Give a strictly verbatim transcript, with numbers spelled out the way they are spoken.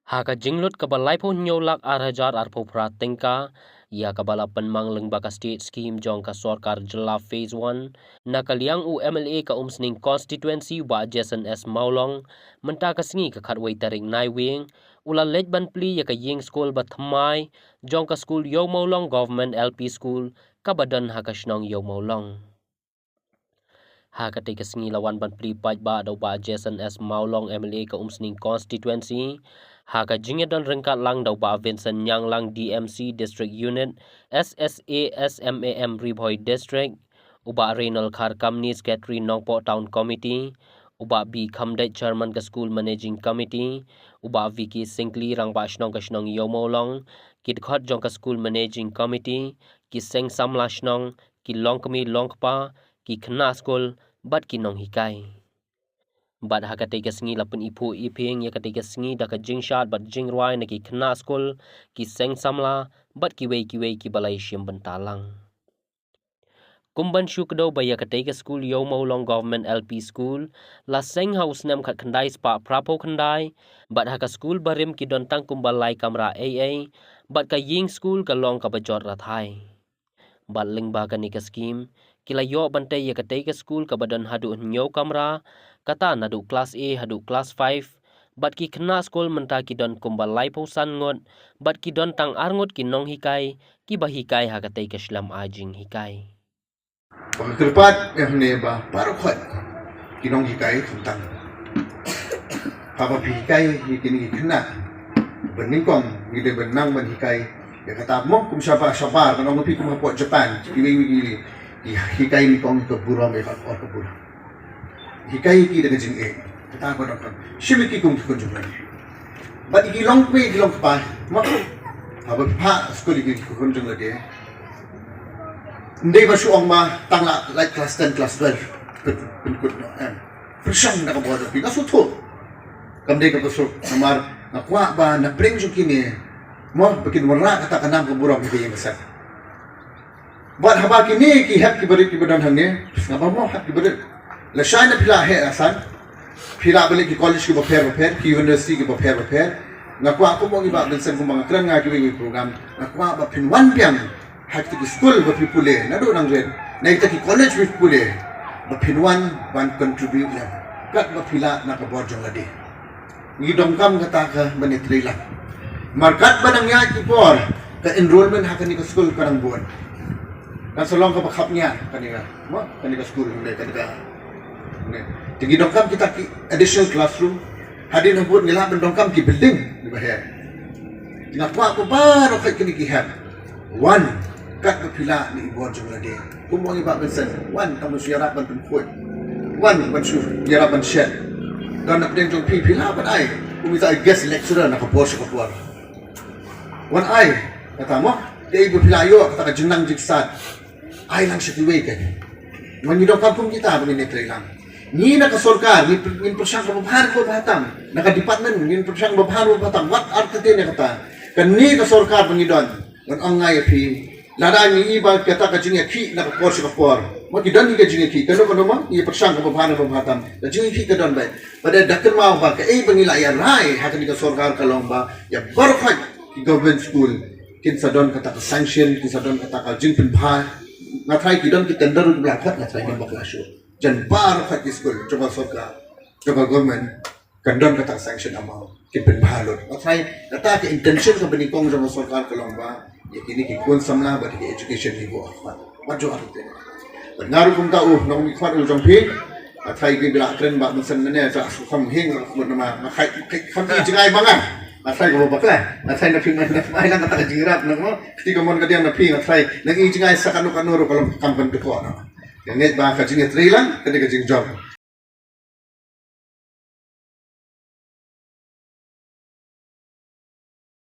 Ha ka jinglut kaba laiphew hynñiew lak ar hajar arphew phra tyngka, ïa kaba la pynmang lyngba ka State Scheme jong ka Sorkar Jylla Phase one, na ka liang u M L A ka Umsning Constituency Bah Jason S Mawlong, mynta ka sngi ka khatwei tarik Naiwieng, u la leit ban plie ïa ka ïing skul ba thymmai, jong ka skul Ïew Mawlong Government L P School, kaba don ha ka shnong Ïew Mawlong. Ha katei ka sngi la wan ban plie paidbah da u Bah Jason S Mawlong M L A ka Umsning Constituency. Ha ka jingïadon ryngkat lang da u Bah Vincent Ñianglang D M C District Unit, S S A S M A M Ri Bhoi District, u Bah Reynald Kharkamni Secretary Nongpoh Town Committee, u Bah B Khamdeit Chairman ka School Managing Committee, u Bah Vicky Syngkli Rangbah Shnong ka shnong Ïew Mawlong, ki dkhot jong ka School Managing Committee, ki seng samla shnong, ki longkmie longkpa, ki khynnah skul, bad ki nonghikai. Bad ha katei ka sngi la pyniphuh iphieng ïa katei ka sngi da ka jingshad bad jingrwai na ki khynnah skul, ki seng samla, bad kiwei kiwei kiba la ïashim bynta lang. Kum ban shu kdew ba ïa katei ka skul Ïew Mawlong Government L P School, la seng ha u snem khatkhyndai spah phraphew khyndai, bad ha ka skul barim ki don tang kumba lai kamra ei ei, bad ka ïing skul ka long kaba jot rathai. Bad lyngba kane ka scheme, ki la ïoh ban tei ïa katei ka skul kaba don haduh hynñiew kamra, kata naduh klas A haduh klas five, bad ki khynnah skul mynta ki don kumba laiphew san ngut, bad ki don tang ar ngut ki nonghikai, kiba hikai ha katei ka shlem ai jinghikai. Ba nga kyrpad ïa hangne ba baroh khoit ki nonghikai khamtam. Haba phi hikai ïa kine ki khynnah, ba nyngkong ngi dei ban nang ban hikai ïa kata mo kum shabar shabar, kan ong phi kum hapoh Japan, kiwei kiwei ki hikai nyngkong ka burom ïa ka or ka burom. Hikai ki da ka jingeh. Kata ba dang kan. Shim ki kum ki khun jong ngi. Bad ki long kmie ki long kpa. Ma. Haba pha skul ki khun jong lade. Ndei ba shu ong ma tang la like class ten, class twelve. Pyn pyn kut no em. Pyrshang da ka bor da phi na su thu. Kam dei ka ba su namar nga kwah ba na pring jong kine. Mo ba kin wanrah kata ka nam ka burom ki ïa ka sat. Bad haba kine ki hep ki barit kiba don hangne, nga ba mo hep ki barit. Lashai na phi la heh la san. Phi la ba leh ki college kiba pher ba pher, ki university kiba pher ba pher. Nga kwah kum ong i Bah Vincent kumba nga kren nga kiwei kiwei program. Nga kwah ba phin wan biang ha kita ki skul ba phi pule, naduh nangrit. Na kita ki college ba phi pule. Ba phin wan ban contribute lem. Kat ba phi lah na ka bor jong lade. Ngi donkam kata ka ban ïatrei lang. Markat ba nang ïaid ki por ka enrollment ha kane ka skul ka nang bun. Kan sa long kaba khapngiah kane ka, mo, kane ka skul ne kane ka. Ne. Te ngi donkam kita ki additional classroom. Hadien habud ngi lah ban donkam ki building kiba heh. Te nga kwah ba baroh khoit kine ki hep. Wan, kat ba phi lah na i bor jong lade. Kum ong i Bah Vincent, wan, tang ban shu ïarap ban pynkhuid. Wan, ban shu ïarap ban shet. Don na pdeng jong phi, phi lah ban ai. Kum i sa guest lecturer na ka por sha ka por. Wan ai, kata mo, dei ba phi lah ïoh, kata ka jingnang jingsad. Ai lang sha kiwei kan. Wan ngi donkam kum kita ba ngin ïatrei lang. Ngi na ka sorkar, ngi py-, ngin pyrshang kaba bha kaba bha tam. Na ka department, ngin pyrshang kaba bha kaba bha tam. Wat artatien ïa kata. Kane ka sorkar ba ngi don. Ngan ong nga ïa phi. Lada ngi i ba kata ka jingïakhih na ka por sha ka por. Mo ki don ngi ka jingïakhih. Kano kano mo ngi pyrshang kaba bha na kaba bha tam. Ka jingïakhih ka don beit. Bad da kynmaw ba kaei ba ngi la ïa rai ha kane ka sorkar ka long ba ïa baroh khoit ki government school kin sa don kata ka sanction, kin sa don kata ka jingpynbha. Nga tharai ki don ki tender kiba la khot nga tharai ngim bakla shuh. Jan baroh khoit ki school jong ka sorkar, jong ka government. Kan don kata ka sanction amount, kin pynbha lut. Nga tharai kata ka intention kaba nyngkong jong ka sorkar ka long ba ïa kine ki khun samla bad ki education hi buh arphat. Wat jong arphat. Bad nga ruh kumta u nongmihkhmat u jong phi. Nga tharai ki ba la kren ba mynsan mynne sa su kham hing sa kham nama nga khai khai kham i jngai ba nga. Nga tharai kaba bakla. Nga tharai na phi na phi ai lang kata ka jingrap na mo. Kti ka mon ka diang na phi nga tharai nang i jngai sa kano kano ruh ka long kam kan tu ko na. Nga ngeit ba ka jingïatrei lang ka dei ka jingjop.